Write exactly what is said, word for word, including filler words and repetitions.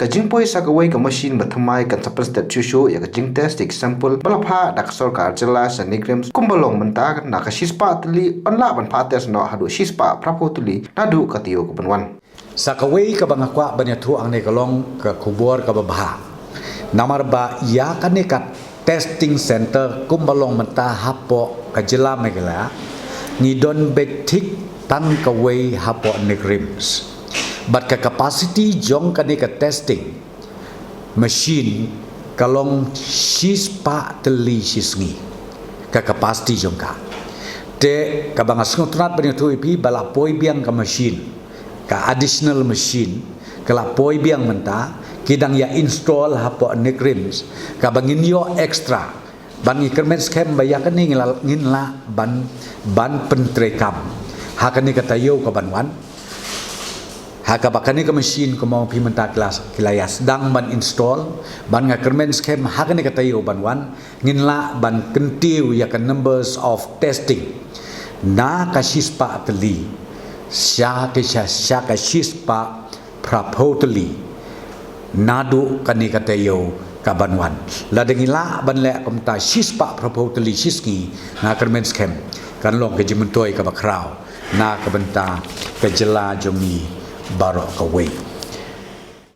Ka jingpoi sa kawei ka machine ba thymmai kan sa pynstep shuh shuh ïa ka jingtest ïa ki sample ba la phah da ka sorkar jylla sha NEIGRIHMS kumba long mynta, na ka shispah tylli yn lah ban phah test noh haduh shispah phraphew tylli naduh ka taïew ka ban wan. Sa kawei kaba nga kwah ban ïathuh hangne ka long ka khubor kaba bha. Namar ba ïa kane ka testing center kumba long mynta hapoh ka jylla Meghalaya, ngi don beit thik tang kawei hapoh NEIGRIHMS. Bad ka capacity jong kane ka testing machine ka long shispah tylli shisngi ka capacity jong ka. Te kaba nga sngewtynnat ban ïathuh ïa phi ba la poi biang ka machine, ka additional machine ka la poi biang mynta, ki dang ïa install hapoh NEIGRIHMS, kaba ngin ïoh extra ban ngi kyrmen skhem ba ïa kane ngin lah, ngin lah ban, ban pyntreikam ha kane ka taïew ka ban wan. Ha kaba kane ka machine kumba phi mynta ki la, ki la ïa sdang ban install, bad nga kyrmen skhem ha kane ka taïew ban wan ngin lah ban kyntiew ïa ka numbers of testing na ka shispah tylli sha ka, sha, sha ka shispah phraphew tylli naduh kane ka taïew ka ban wan. Lada ngi lah ban leh kumta shispah phraphew tylli shisngi, nga kyrmen skhem kan long ka jingmyntoi kaba khraw na ka bynta ka jylla jong ngi baroh kawei.